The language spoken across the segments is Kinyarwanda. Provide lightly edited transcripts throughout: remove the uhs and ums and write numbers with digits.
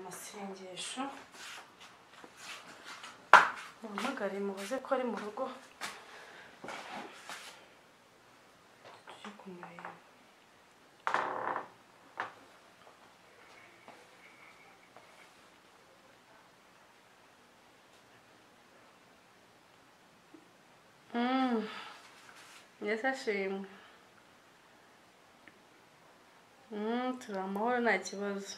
Amasengesho muhamagare mubaze ko ari mu rugo tujye kumureba. Yesu ashimwe. Turi amahoro nta kibazo.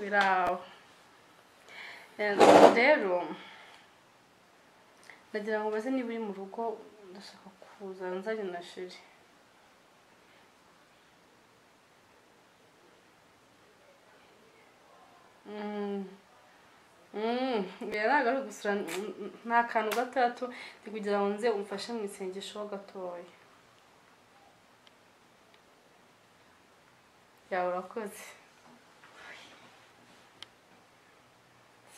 Biraho. Rero ndagira ngo baze niba uri mu rugo ndashaka kuza nzanye na sheri. Ntabwo ari ugusura nta kantu gatoya ndi kugira ngo nze umfashe mu isengesho gatoya. Yawe urakoze.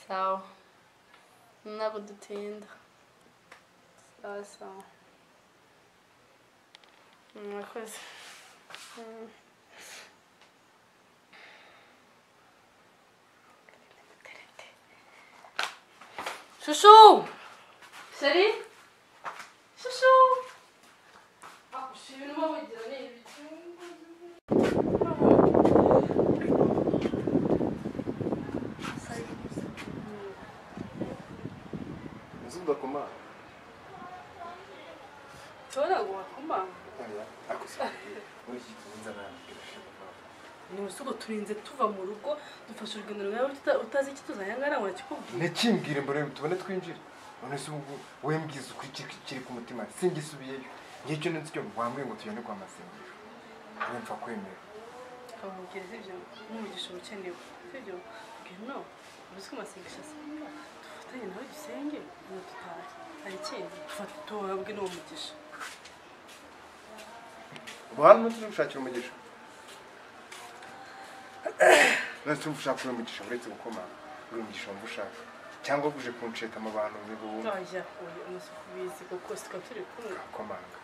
Sawa. Ntabwo dutinda. Sawa sawa. Murakoze. Chouchou! Chérie? Chouchou! Ah, je suis une maman qui donne les Nzudakoma. Tona guhakoma. Ni usuko turinze tuva mu rugo dufashe urugendo rwawe utazi ikituzanye ngana ngo nakikubwira. Ntikimbwire mbere tubone twinjire. None se ubu wembwiza ukuri kiri ku mutima singisubiyeyo. Ngicyo nzi cyo wambwiye ngo tugende kwa masengesho. Wemfa kwemera. Kamubwira sibyo n'umugisha ukenewe. Sibyo? No. Uzi ko masengesho asenga dufatanye nawe dusenge ngo tutahe. Hari ikindi dufate tuhabwe n'uwo mugisha. Ubu turi gushakira umugisha. None ushaka umugisha uretse gukomanga uri umugisha wumva ushaka cyangwa uje kunsheta mu bantu ngo wumve. Oya oya amasuku bizi kuko sitwa turi kumwe. Komanga.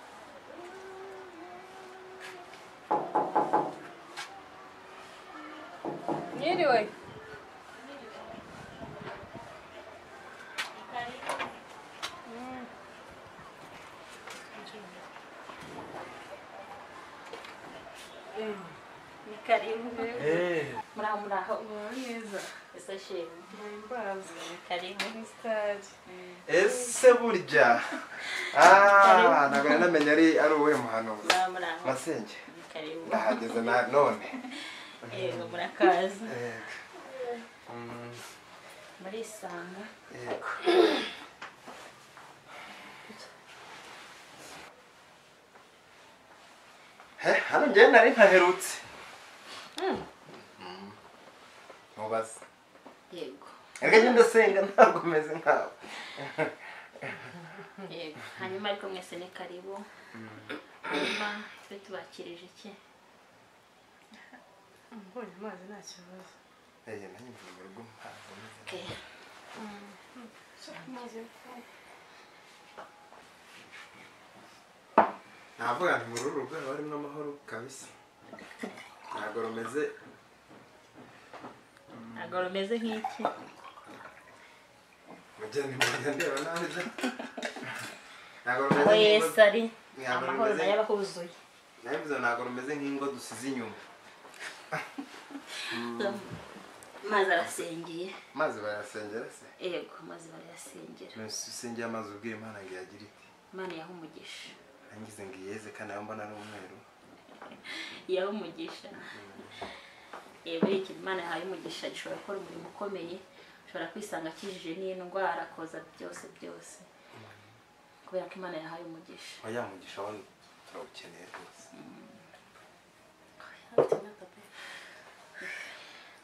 Mwiriwe. Ni karibu. Muraho muraho. Neza. Ese shimwe. Ndahimbaza. Ni karibu. Mistari. Ese burya. Ntabwo namenye ari uwuhe muhanuzi. Muraho muraho. Masenge. Ni karibu. Ndahageze na none. Yego murakaza. Yego. Murisanga. Yego. Hano njye nari ntaherutse. Mubaze. Yego. Erega njye ndasenga ntabwo meze nkawe. Yego. Hanyuma ariko mwese ni karibu. Hanyuma twe tubakirije iki? Mbonye amazi nta kibazo. Nanjye mvuye mu rugo ntabwo meze. Okay. Amazi. Navuga nti muri uru rugo haba harimo amahoro kabisa. Ntabwo rumeze. Ntabwo rumeze nk'iki. Mugeni mugeni ndeba nabi. Ntabwo rumeze. Aho Yesu ari amahoro nayo aba ahuzuye. Nabivuze ntabwo rumeze nk'ingo dusize inyuma. Amazi arasengeye. Amazi barayasengera se? Yego, amazi barayasengera. None usengeye amazi ubwira Imana ngo iyagire ite? Imana yaha umugisha. Nangize ngo iyeze kandi aho mbona ari umweru. Yaha umugisha. Yego, ikintu Imana yahaye umugisha gishobora gukora umurimo ukomeye, ushobora kwisanga akijije n'indwara koza byose byose. Kubera ko Imana yahaye umugisha. Oya umugisha wa turawukeneye rwose.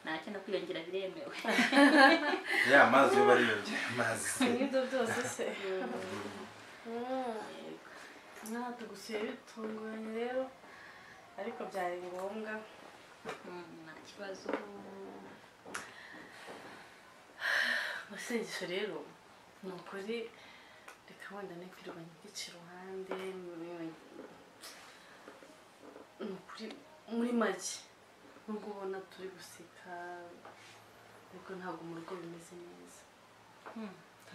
Ntacyo no kwiyongera biremewe. Ya amazi yo bariyongera amazi. N'ibyo byose se. Tugusuye bitunguranye rero ariko byari ngombwa. Nta kibazo. Amasengesho rero ni ukuri reka wenda ne kwirwanya igice iruhande ni ukuri ukuri muri make nubwo ubona turi guseka ariko ntabwo mu rugo bimeze neza.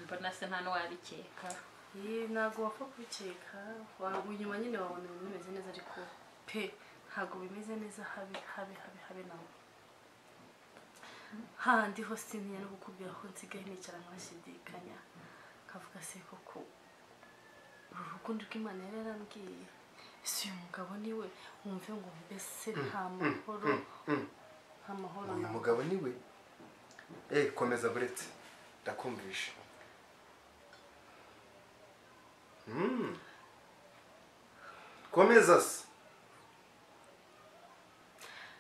Mbona se nta n'uwabikeka. Ntabwo wapfa kubikeka, inyuma nyine wabona ibintu bimeze neza ariko pe ntabwo bimeze neza, habe habe habe habe nawe. Handi ho sintinya no kukubwira ko nsigaye nicara nkashidikanya nkavuga se koko uru rukundo rw'Imana yari yarambwiye, ese uyu mugabo niwe? Wumve ngo mbese nta mahoro, nta mahoro. Uyu mugabo niwe? Komeza buretse ndakumvisha. Komeza se.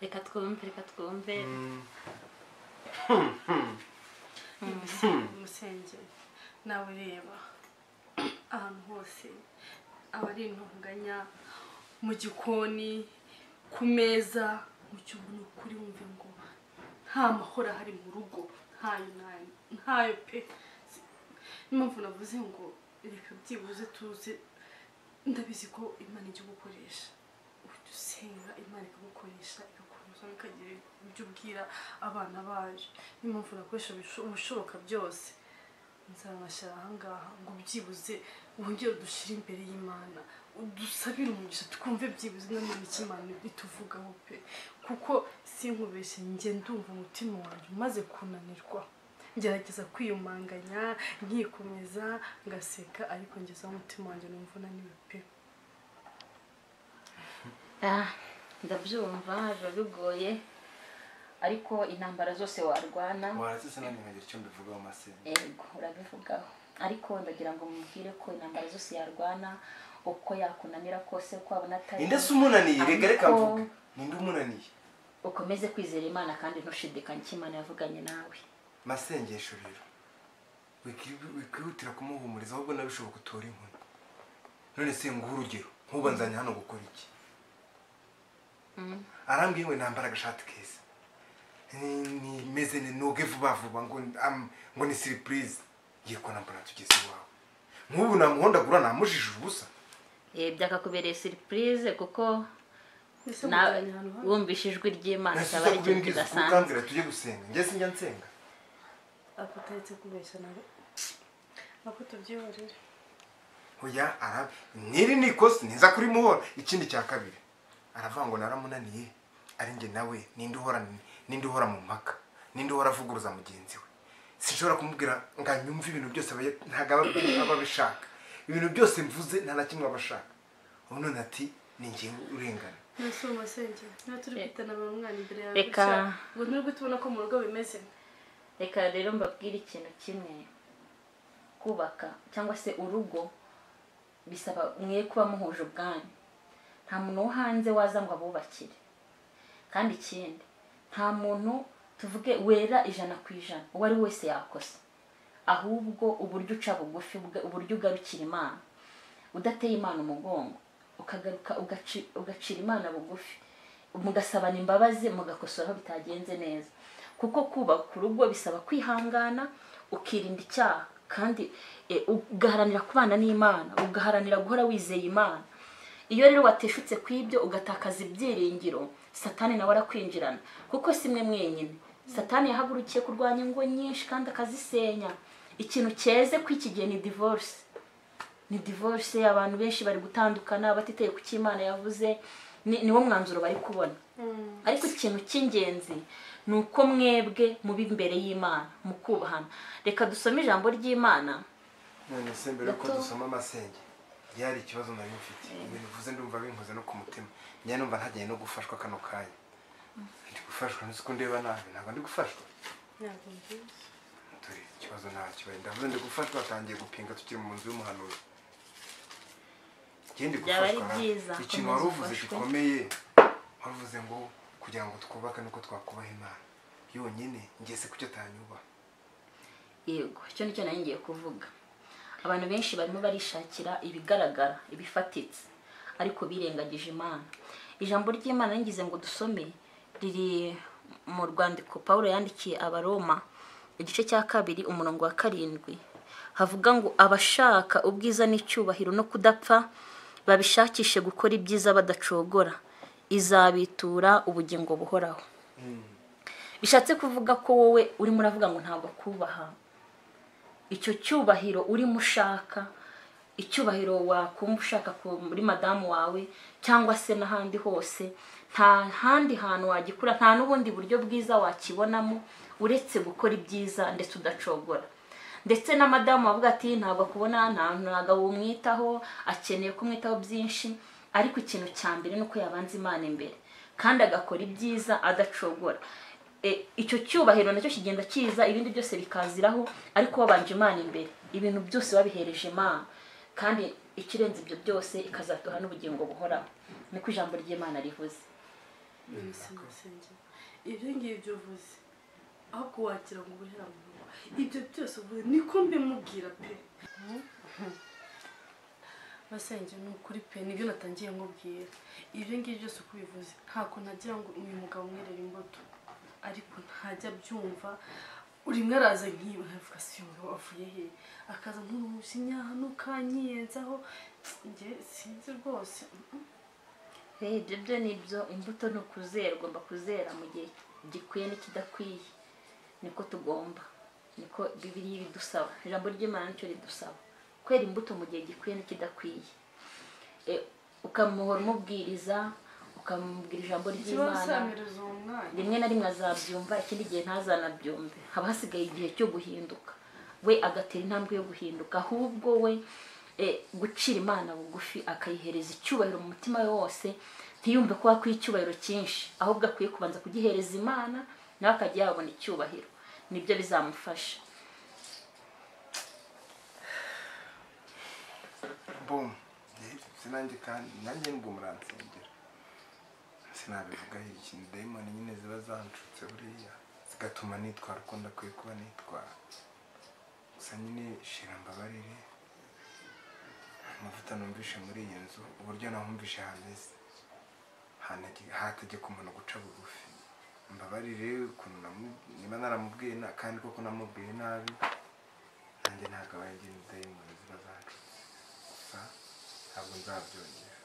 Reka twumve, reka twumve. Musenge nawe reba ahantu hose aba ari intonganya, mu gikoni, ku meza, mu cyumba, ni ukuri wumve ngo nta mahoro ahari mu rugo, ntayo ntayo ntayo pe. Niyo mpamvu navuze ngo reka byibuze tuze, ndabizi ko Imana ijya gukoresha, ujya usenga Imana ikagukoresha ikakubuza ikagira ibyo ubwira abana bayo. Niyo mpamvu nakoresha ibishoboka byose nzabashyira aha ngaha ngo byibuze wongere udushyire imbere y'Imana, udusabire umugisha, twumve byibuze nanone icyo Imana ituvugaho pe. Kuko sinkubeshye njye ndumva umutima wanjye umaze kunanirwa, ngerageza kwiyumanganya nkikomeza ngaseka, ariko ngezeho umutima wanjye numva unaniwe pe. Ndabyumva biba bigoye, ariko intambara zose warwana warasese nanjye nkagira icyo mbivugaho masenge. Yego urabivugaho, ariko ndagira ngo mubwire ko intambara zose yarwana uko yakunanira kose, ko wabona atari Ninde se umunaniye? Reka reka mvuge, ninde umunaniye? Ukomeze kwizera Imana kandi ntushidikanye icyo Imana yavuganye nawe. Masengesho rero wikwihutira kumuhumuriza, ahubwo nabishoboka utora inkoni. None se nguhe urugero, nkuba nzanye hano gukora iki? Arambwiye ngo nambara agashati keza, nimeze noge vuba vuba, ngo ni surprise. Ngiye ko nambara tugeze iwawe, nk'ubu namuhondagura namujije ubusa. Byakakubereye surprise kuko wumvishe ijwi ry'Imana akaba ari ikintu kidasanzwe. Ukambwira tujye gusenga, njye sinjya nsenga. Akotaretse kubeshya nawe, ako tubyihorere. Oya niri ni ikosi niza kuri muhora. Ikindi cya kabiri aravuga ngo naramunaniye, ari njye nawe ninde uhora mu mpaka, ninde uhora avuguruza mugenzi we. Sinshobora kumubwira ngo anyumve ibintu byose, ntabwo aba abishaka. Ibintu byose mvuze nta na kimwe aba ashaka. Ubu none ati ni njye urengana. Nese umusenge niba turi kwitana ba mwana imbere yawe gutya, ngo nubwo tubona ko mu rugo bimeze. Reka rero mbabwire ikintu kimwe, kubaka cyangwa se urugo bisaba mwe kuba muhuje ubwanyu. Nta muntu wo hanze waza ngo abubakire. Kandi ikindi, nta muntu tuvuge wera 100%, uwo ari wese yakosa. Ahubwo uburyo uca bugufi, uburyo ugarukira Imana, udateye Imana umugongo, ukagaruka ugacira Imana bugufi, mugasabana imbabazi, mugakosora aho bitagenze neza. Kuko kubaka urugo bisaba kwihangana, ukirinda icyaha, kandi ugaharanira kubana n'Imana, ugaharanira guhora wizeye Imana. Iyo rero wateshutse kwibyo ugatakaza ibyiringiro, Satani nawe arakwinjirana. Kuko si mwe mwenyine, Satani yahagurukiye kurwanya ingo nyinshi kandi akazisenya. Ikintu cyeze kw'iki gihe ni divorce. Ni divorce, abantu benshi bari gutandukana batiteye ku cy'Imana yavuze, niwo mwanzuro bari kubona. Ariko ikintu cy'ingenzi ni uko mwebwe mubi imbere y'Imana mukubahana. Reka dusome ijambo ry'Imana. None se mbere ko dusoma amasenge, yari ikibazo nari mfite, ibintu uvuze ndumva binkoze no ku mutima. Njye numva ntagiye no gufashwa kano kanya. Ndi gufashwa nzi ko ndeba nabi, ntabwo ndi gufashwa. Ntabwo mbizi. Dore ikibazo ntacyo, ndavuze ndi gufashwa, atangiye gupinga tukiri mu nzu y'umuhanuzi. Njye ndi gufashwa. Ikintu wari uvuze gikomeye, waruvuze ngo kugira ngo twubake nuko twakubaha Imana yonyine, njye se kucyo atanyubaha. Yego, icyo nicyo nari ngiye kuvuga. Abantu benshi barimo barishakira ibigaragara, ibifatitse, ariko birengagije Imana. Ijambo ry'Imana ngize ngo dusome riri mu rwandiko Paulo yandikiye Abaroma, igice cya 2 umurongo wa 7, havuga ngo abashaka ubwiza n'icyubahiro no kudapfa babishakishe gukora ibyiza badacogora. izabitura ubugingo buhoraho. Bishatse kuvuga ko wowe urimo uravuga ngo ntabwo kubaha, icyo cyubahiro urimo ushaka, icyubahiro wakumva ushaka muri madamu wawe cyangwa se n'ahandi hose, nta handi hantu wagikura, nta n'ubundi buryo bwiza wakibonamo uretse gukora ibyiza ndetse udacogora. Ndetse na madamu avuga ati ntabwo akubona, ntabwo umwitaho, akeneye kumwitaho byinshi, ariko ikintu cya mbere nuko yabanza Imana imbere kandi agakora ibyiza adacogora. Icyo cyubahiro nacyo kigenda kiza, ibindi byose bikaziraho, ariko wabanje Imana imbere, ibintu byose wabihereje Imana, kandi ikirenze ibyo byose ikazaduha n'ubugingo buhoraho. Niko ijambo ry'Imana rivuze. Ibyo ngibyo uvuze ahubwo wagira ngo ubuhera mu rugo, ibyo byose uvuze niko mbimubwira pe. Basenge ni ukuri pe, nibyo natangiye nkubwira. Ibyo ngibyo byose uko ubivuze ntako nagira ngo uyu mugabo umwerere imbuto, ariko ntajya abyumva. Urimwe araza nkiba nkavuga si uyu mugabo avuye he, akaza nk'umujinya nukanyiyenzaho, njye sinzi rwose. Ibyo byo nibyo, imbuto ni ukuzera, ugomba kuzera mu gihe gikwiye n'ikidakwiye, niko tugomba, niko Bibiliya ibidusaba, ijambo ry'Imana nicyo ridusaba, kwera imbuto mu gihe gikwiye n'ikidakwiye. Ukamuhora umubwiriza, ukamubwira ijambo ry'Imana, rimwe na rimwe azabyumva, ikindi gihe ntazanabyumve, haba hasigaye igihe cyo guhinduka, we agatera intambwe yo guhinduka, ahubwo we gucira Imana bugufi akayihereza icyubahiro mu mutima we wose, ntiyumve ko akwiye icyubahiro cyinshi, ahubwo akwiye kubanza kugihereza Imana nawe akajya yabona icyubahiro, nibyo bizamufasha. Boom, sinanjye kandi nanjye nubwo muransengera sinabivuga ikintu, dayimoni nyine ziba zancutse buriya zigatuma nitwara uko ndakwiye kuba nitwara. Gusa nyine shira mbabarire, amavuta numvishe muri iyi nzu uburyo nahumvishe hameze hategeka umuntu guca bugufi. Mbabarire ukuntu niba naramubwiye kandi koko namubwiye nabi, nanjye ntabwo abaye dayimoni ziba zancutse, gusa ntabwo nzabyongera,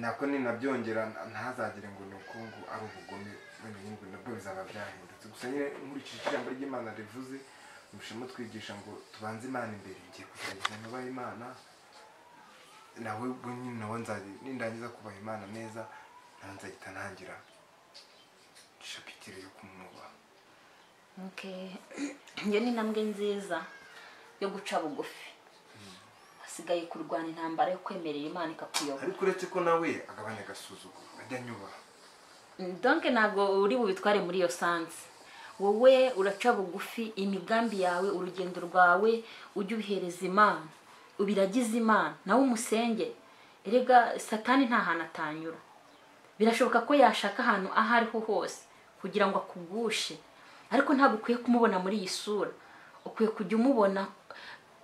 nako ninabyongera ntazagire ngo ni uko ngo ari ubugome, wenda nyine nabwo bizaba byahindutse. Gusa nyine nkurikije ijambo ry'Imana rivuze, mushimo twigisha ngo tubanze Imana imbere, ngiye kugerageza nubaha Imana, nawe ubwo nyine nawe nzajya nindangiza kubaha Imana neza, nawe nzahita ntangira shapitire yo kumwubaha. Okay, iyo ni intambwe nziza yo guca bugufi. Hasigaye kurwana intambara yo kwemerera Imana ikakuyobora. Ariko uretse ko nawe agabanya agasuzuguro ajya anyubaha. Donc ntabwo uri bubitware muri iyo sansi, wowe uraca bugufi, imigambi yawe, urugendo rwawe ujye ubihereza Imana, ubiragize Imana, nawe umusenge. Erega Satani nta hantu atanyura, birashoboka ko yashaka ahantu aho ariho hose kugira ngo akugushe, ariko ntabwo ukwiye kumubona muri iyi sura. Ukwiye kujya umubona,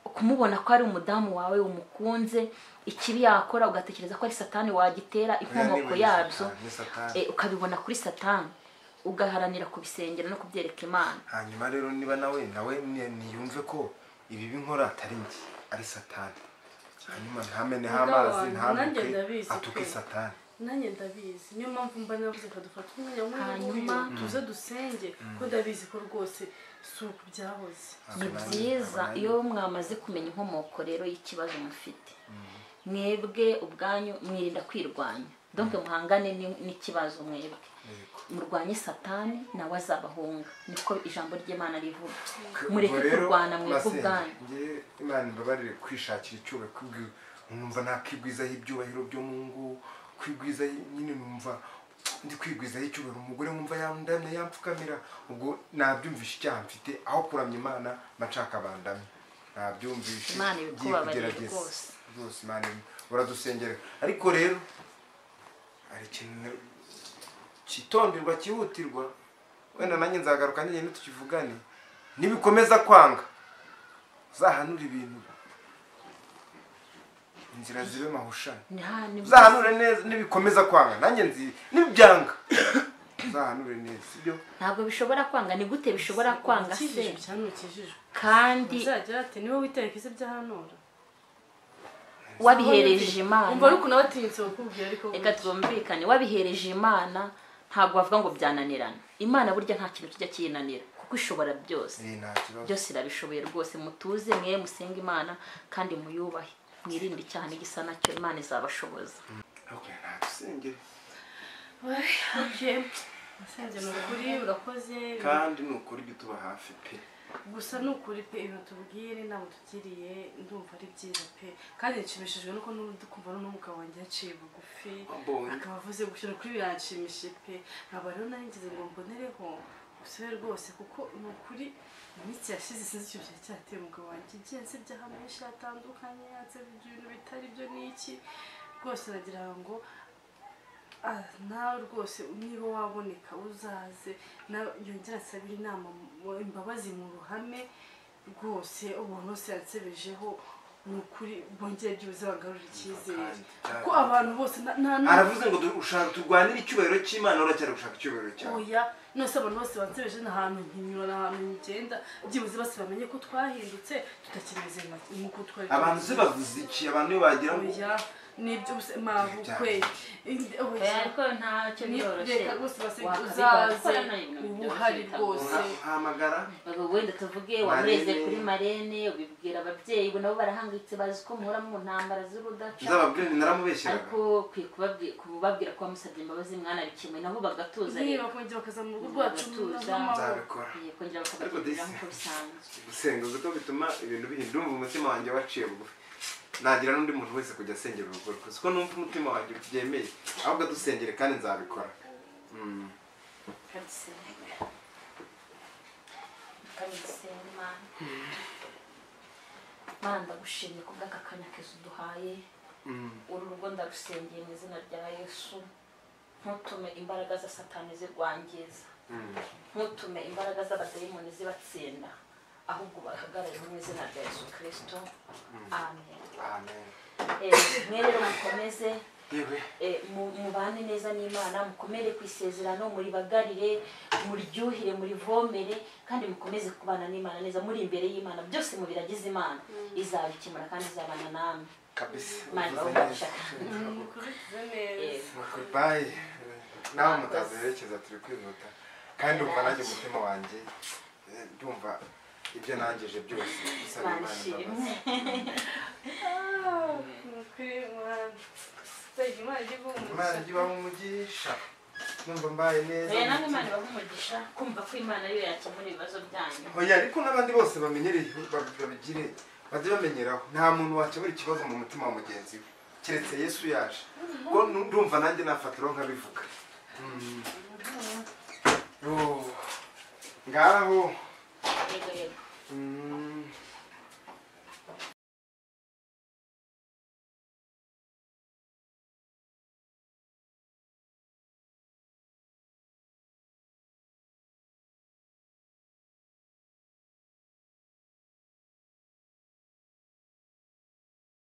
kumubona ko ari umudamu wawe umukunze, ikibi yakora ugatekereza ko ari Satani wagitera, inkomoko yabyo ukabibona kuri Satani, ugaharanira kubisengera no kubyereka Imana. Hanyuma rero niba nawe niyumve ko ibi binkora atari njye ari Satani, hanyuma ntameneho amazi, ntanduke, atuke Satani. Nanjye ndabizi, niyo mpamvu mba navuze ko dufata umwanya hanyuma tuze dusenge, ko ndabizi ko rwose si uku byahoze. Ni byiza iyo mwamaze kumenya inkomoko rero y'ikibazo mufite, mwebwe ubwanyu mwirinda kwirwanya, donc muhangane n'ikibazo mwebwe, murwanye Satani nawe azabahunga, niko ijambo ry'Imana rivuga. Mureke kurwana mwebwe ubwanyu. Nge Imana imbabarire kwishakira icyubahiro, numva nakigwizaho ibyubahiro byo mu ngo, kwigwiza nyine numva ndi kwigwizaho icyubahiro, umugore nkumva yandamye yampfukamira, ubwo nabyumvishe icyaha mfite, aho kuramya Imana mba bandamye, nabyumvishe. Imana ibikubabarire rwose rwose, Imana uradusengera. Ariko rero hari ikintu cyitonderwa cyihutirwa, wenda nanjye nzagaruka nyine tukivugane, nibikomeza kwanga uzahanura ibintu, inzira zibe mahushane, uzahanure neza. Nibikomeza kwanga nanjye nzi nibyanga uzahanure neza, sibyo? Ntabwo bishobora kwanga. Ni gute bishobora kwanga se? Kandi uzagira ati niwe witereka isi byahanura. Wabihereje Imana. Umva ariko nabatinyutse bakubwira ariko reka twumvikane, wabihereje Imana ntabwo bavuga ngo byananirana. Imana burya nta kintu kijya kiyinanira kuko ishobora byose. Byose irabishoboye rwose. Mutuze mwe musenge Imana kandi muyubahe, mwirinde icyaha n'igisa nacyo, Imana izabashoboza. Okay, nta Okay. Musenge ni ukuri urakoze kandi ni ukuri jya utuba hafi pe. Gusa ni ukuri pe, ibintu tubwire inama tugiriye ndumva ari byiza pe, kandi nshimishijwe nuko n'ubundi kumva n'umugabo wanjye yaciye bugufi akaba avuze gushyira kuri biranshimishije pe. Nkaba rero nari ngize ngo mbonereho gusa rwose kuko ni ukuri iminsi yashize sinzi icyo cyari cyateye umugabo wanjye igihe nsebye ahantu henshi hatandukanye, yansebye ibintu bitari byo n'iki rwose. Nagira ngo nawe rwose niba waboneka uzaze nawe yongera asabire inama imbabazi mu ruhame rwose, ubuntu bose yansebejeho ni ukuri bongere byibuze bagarure icyizere kuko abantu bose aravuze ngo ushaka turwanire icyubahiro cy'Imana, uracyari gushaka icyubahiro cyawe. Oya nose abantu bose bansebeje nta hantu nkinyura nta hantu ngenda, byibuze bose bamenye ko twahindutse tutakimeze nk'uko twari. Abantu se bavuze iki? Abantu iyo bagira ngo oya nibyo mabukwe ariko ntacyo byoroshye. Reka rwose uzaze ubuhari rwose hamagara wenda tuvuge wamureze kuri marene ubibwira ababyeyi nabo barahangayitse bazi ko muhora mu ntambara z'urudaca. Nzababwira naramubeshyeraga ariko kubabwira ko wamusabye imbabazi mwana bikemwe nabo bagatuza rero bakongera bakaza mu rugo rwacu nzabikora kongera bakabagirira nk'uko bisanzwe. Gusenga uzi ko bituma ibintu bihinduka, umutima wanjye waciye bugufi nagira n'undi muntu wese kujya asengera urugo rwe kuko numva umutima wanjye ubyemeye, ahubwo dusengere kandi nzabikora. Mana ndagushimye kubw'aka kanya keza uduhaye. Uru rugo ndarusengeye mu izina rya Yesu, ntutume imbaraga za Satani zirwangiza, ntutume imbaraga z'abadayimoni zibatsinda, ahubwo bahagarare mu izina rya Yesu Kristo. Amen. Amen. Mwe rero mukomeze mubane neza n'Imana, mukomere ku isezerano, muribagarire, muryuhire, murivomere, kandi mukomeze kubana n'Imana neza, muri imbere y'Imana byose mubiragize Imana izabikemura kandi izabana namwe kabisa. Bye. Nawe mutazerekeza turi kwihuta kandi umva nanjye umutima wanjye ndumva ibyo nangeje byose bisaba Imana imbabazi. Imana ibahe umugisha, numva mbaye neza. Namwe Imana ibahe umugisha kumva ko Imana yo yakemura ibibazo byanyu. Oya ariko n'abandi bose bamenyereye babigire bajye bamenyeraho, nta muntu wakemura ikibazo mu mutima wa mugenzi we keretse Yesu yaje. Ko ndumva nanjye nafatiraho nkabivuga. Ngaho. Yego yego.